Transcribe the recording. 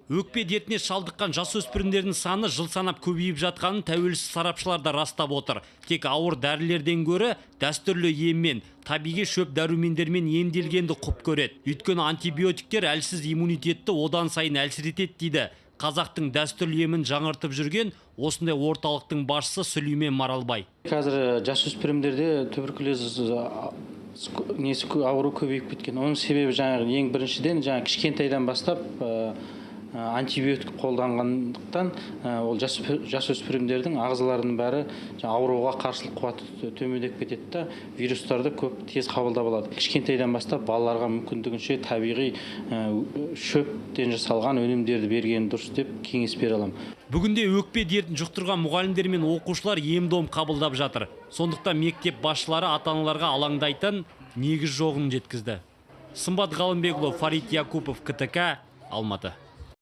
Өкпе дертіне шалдыққан жасөспірімдердің саны жыл санап көбейіп жатқанын тәуелсіз сарапшылар да растап отыр. Тек ауыр дәрілерден гөрі дәстүрлі еммен, табиғи шөп дәрумендермен емделгенді құп көреді. Өйткені антибиотиктер әлсіз иммунитетті одан сайын әлсіретеді, дейді қазақтың дәстүрлі емін жаңғыртып жүрген осындай орталықтың басшысы Сүлеймен Маралбай. Қазір жасөспірімдерде туберкулез несі, ауру көбейіп кеткен. Оның себебі жаңағы, ең біріншіден, жаңағы кішкентайдан бастап антибиотик қолданғандықтан, ол жасөспірімдердің ағзаларының бәрі ауруға қарсылық қуаты төмендеп кетеді да, вирустарды көп тез қабылдап алады. Кішкентайдан бастап балаларға мүмкіндігінше табиғи шөптен жасалған өнімдерді берген дұрыс деп кеңес бере аламын. Бүгінде өкпе дертін жұқтырған мұғалімдер мен оқушылар ем дом қабылдап жатыр. Сондықтан мектеп басшылары ата аналарға алаңдайтын негіз жоғын жеткізді. Сымбат Ғалымбекұлы, Фарид Якупов, КТК, Алматы.